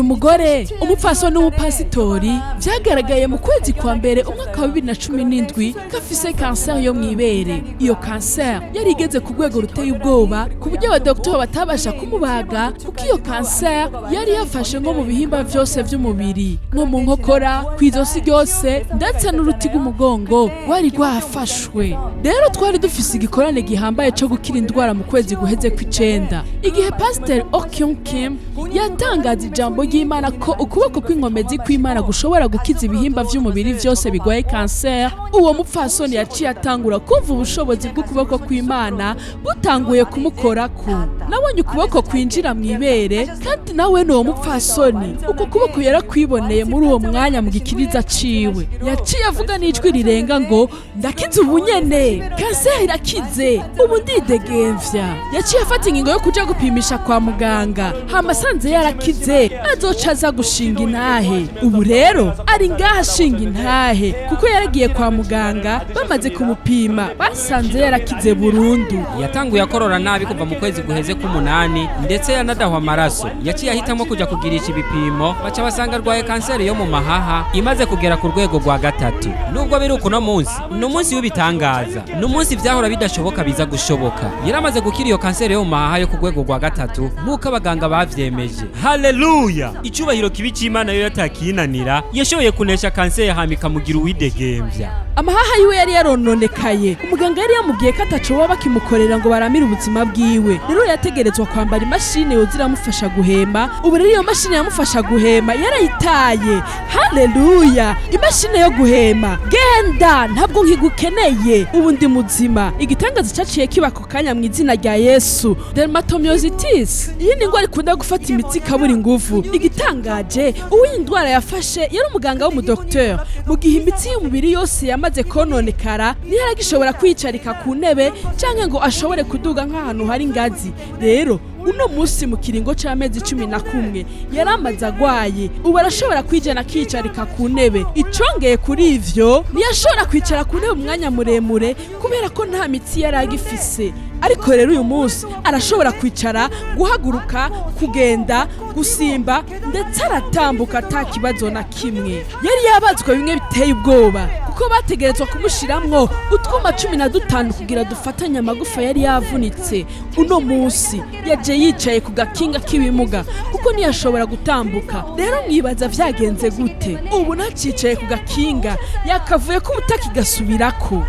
Uyu mugore, umupfasoni w'umupasitori, vyagaragaye mu kwezi kwa mbere umwaka wa 2017 ko afise kanseri yo mw'ibere. Iyo kanseri yari igeze ku rwego ruteye ubwoba, ku buryo abadoktori batabasha kumubaga, kuko iyo kanseri yari yafashe nko mu bihimba vyose vy'umubiri, nko mu nkokora, kw'izosi ryose, ndetse n'uruti rw'umugongo rwari rwafashwe. Rero twari dufise igikorane gihambaye co gukira indwara mu kwezi guheze kw'icenda, igihe Pasiteri Okyung Kim yatangaza ijambo ry'Imana ko ukuboko kw'inkomezi kw'Imana gushobora gukiza ibihimba vy'umubiri vyose bigwaye kanseri. Uwo mupfasoni yaciye atangura kumva ubushobozi bw'ukuboko kw'Imana butanguye kumukorako. Nabonye ukuboko kwinjira mw'ibere, kandi nawe ni uwo mupfasoni uko kuboko yarakwiboneye muri uwo mwanya mu gikiriza ciwe. Yaciye avuga n'ijwi rirenga ngo: "Ndakize ubunyene, kanseri irakize, ubu ndidegemvya." Yaciye afata ingingo yo kuja gupimisha kwa muganga, hama asanze yarakize azoca aza gushinga intahe. Ubu rero ari ngaha ashinga intahe, kuko yaragiye kwa muganga, bamaze kumupima basanze yarakize burundu. Yatanguye akorora nabi kuva mu kwezi guheze k'umunani, ndetse yanadahwa amaraso. Yaciye ahitamo kuja kugirisha ibipimo, baca basanga arwaye kanseri yo mu mahaha imaze kugera ku rwego rwa gatatu. Nubwo biri uku, munsi ni umunsi w'ibitangaza, ni umunsi vyahora bidashoboka biza gushoboka. Yaramaze gukira iyo kanseri yo mu mahaha yo ku rwego rwa gatatu, nk'uko abaganga bavyemeje. Haleluya! Icubahiro kibi c'Imana, yo yatakinanira, yashoboye kunesha kanseri hama ikamugira uwidegemvya. Amahaha yiwe yari yarononekaye. Umuganga yari yamubwiye ko atacoba bakimukorera ngo baramire ubuzima bwiwe. Rero yategerezwa kwambara imashini yoza iramufasha guhema. Ubu rero iyo mashini yamufasha guhema yarayitaye. Haleluya! Imashini yo guhema, genda, ntabwo nkigukeneye, ubu ndi muzima. Igitangaza caciye kiba ako kanya mu izina rya Yesu. Dermatomyositis, iyi ni indwara ikunda gufata imitsi ikabura inguvu. Igitangaje, uwo iyi ndwara yafashe yari umuganga w'umudokiteri. Mu gihe imitsi y'umubiri yose yamaze kononekara, ntiyaragishobora kwicarika ku ntebe canke ngo ashobore kuduga nk'ahantu hari ingazi. Rero uno munsi, mu kiringo c'amezi 11 yari amaze agwaye, ubu arashobora kwijana akicarika ku ntebe. Icongeye kuri ivyo, ntiyashobora kwicara ku ntebe umwanya muremure kubera ko nta mitsi yari agifise. Ariko rero uyu munsi arashobora kwicara, guhaguruka, kugenda, gusimba, ndetse aratambuka ata kibazo na kimwe. Yari yabazwe bimwe biteye ubwoba, kuko bategerezwa kumushiramwo utwuma 15 kugira dufatanye amagufa yari yavunitse. Uno munsi yaje yicaye ku gakinga k'ibimuga, kuko ntiyashobora gutambuka. Rero mwibaza vyagenze gute? Ubu ntacicaye ku gakinga, yakavuye ko ubutakigasubirako.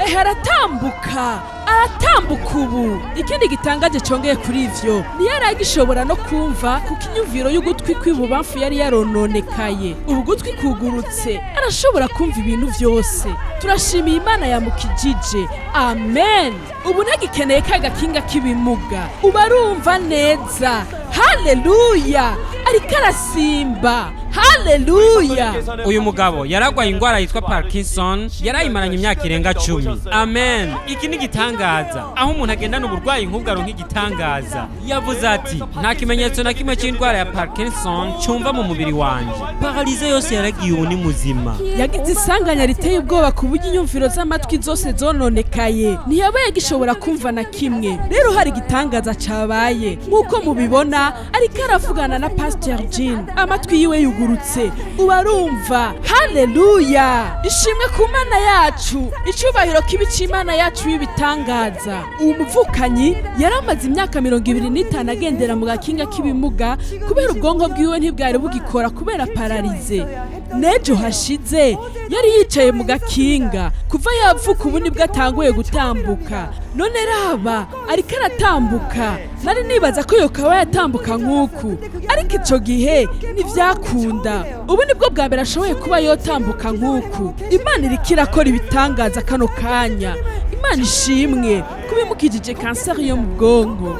Ehe, aratambuka, aratambuka ubu. Ikindi gitangaje congeye kuri ivyo, ntiyari agishobora no kumva, kuko inyumviro y'ugutwi kw'ibubamfu yari yarononekaye. Ubu gutwi kugurutse, arashobora kumva ibintu vyose. Turashimiye Imana yamukijije, amen. Ubu ntagikeneye ka gakinga k'ibimuga, ubu arumva neza. Haleluya! Ariko arasimba. Haleluya! Uyu mugabo yaragwaye indwara yitwa Parkinson, yarayimaranye imyaka irenga 10. Amen! Iki ni igitangaza, aho umuntu agendana uburwayi nk'ubwo aronka igitangaza. Yavuze ati: "Nta kimenyetso na kimwe cy'indwara ya Parkinson cyumva mu mubiri wanje. Paralysie yose yaragiye, ubu ni muzima." Yagize isanganya riteye ubwoba ku buryo inyumviro z'amatwi zose zononekaye, ntiyabaye agishobora kumva na kimwe. Rero hari igitangaza cabaye. Nk'uko mubibona, ariko aravugana na Pastor Jean, amatwi yiwe yugurutse, ubu arumva. Haleluya! Ishimwe ku Mana yacu, icubahiro kibi c'Imana yacu y'ibitangaza. Uwo muvukanyi yari amaze imyaka 25 agendera mu gakinga k'ibimuga, kubera ubwonko bwiwe ntibwari bugikora kubera paralysie. N'ejo hashize yari yicaye mu gakinga. Kuva yavuka, ubu nibwo atanguye gutambuka. None raba, ariko aratambuka. Nari nibaza ko yokaba yatambuka nk'uku, ariko ico gihe ntivyakunda. Ubu nibwo bwa mbere ashoboye kuba yotambuka nk'uku. Imana iriko irakora ibitangaza kano kanya. Imana ishimwe kuba imukijije kanseri yo mu bwonko.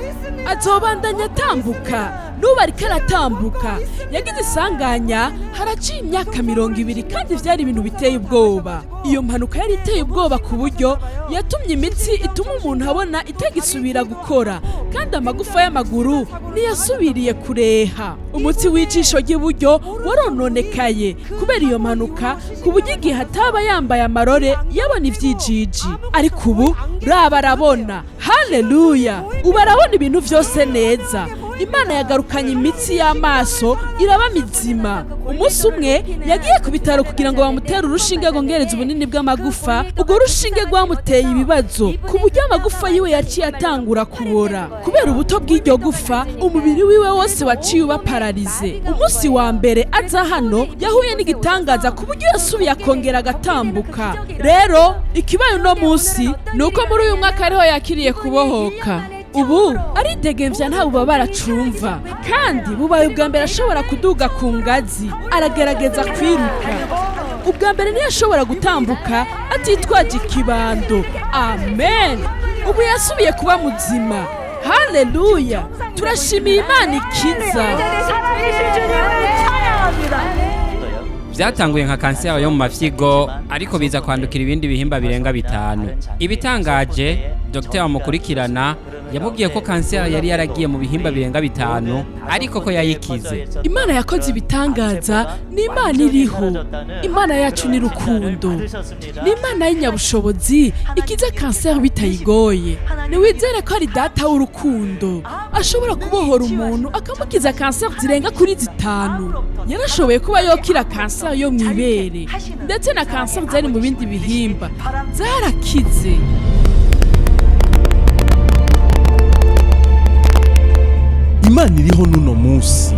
Azobandanya atambuka, n'ubu ariko aratambuka. Yagize isanganya haraciye imyaka 20, kandi vyari ibintu biteye ubwoba. Iyo mpanuka yari iteye ubwoba ku buryo yatumye imitsi ituma umuntu abona itagisubira gukora, kandi amagufa y'amaguru ntiyasubiriye kureha. Umutsi w'ijisho ry'iburyo warononekaye kubera iyo mpanuka, ku buryo igihe ataba yambaye amarore yabona ivyijiji. Ariko ubu raba, arabona. Haleluya! Ubu arabona ibintu vyose neza. Imana yagarukanye imitsi y'amaso iraba mizima. Umunsi umwe yagiye ku bitaro kugira ngo bamutere urushinge rwongereze ubunini bw'amagufa. Urwo rushinge rwamuteye ibibazo ku buryo amagufa yiwe yaciye atangura kubora. Kubera ubuto bw'iryo gufa, umubiri wiwe wose waciye uba pararize. Umunsi wa mbere aza hano yahuye n'igitangaza ku buryo yasubiye akongera agatambuka. Rero ikibaye uno munsi ni uko muri uyu mwaka ariho yakiriye kubohoka. Ubu aridegemvya, nta bubabara acumva, kandi bubaye ubwa mbere ashobora kuduga ku ngazi. Aragerageza kwiruka. Ubwa mbere ntiyashobora gutambuka atitwaje ikibando. Amen. Ubu yasubiye kuba muzima. Haleluya, turashimiye Imana ikiza. 살아계신 주님을 찬양합니다. Byatanguye nka kanseri yo mu mafyigo, ariko biza kwandukira ibindi bihimba birenga bitanu. Ibitangaje, dogiteri wamukurikirana yamubwiye ko kanseri yari yaragiye mu bihimba birenga bitanu, ariko ko yayikize. Imana yakoze ibitangaza. Ni Imana iriho. Imana yacu ni rukundo, ni Imana y'inyabushobozi ikiza kanseri bitayigoye. Niwizere ko ari Data w'urukundo ashobora kubohora umuntu akamukiza kanseri zirenga kuri zitanu. Yarashoboye kuba yokira kanseri yo mu ibere, ndetse na kanseri zari mu bindi bihimba zarakize. Imana iriho n'uno munsi.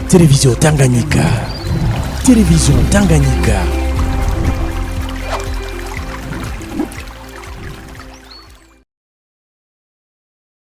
Televiziyo Tanganyika, Televiziyo Tanganyika.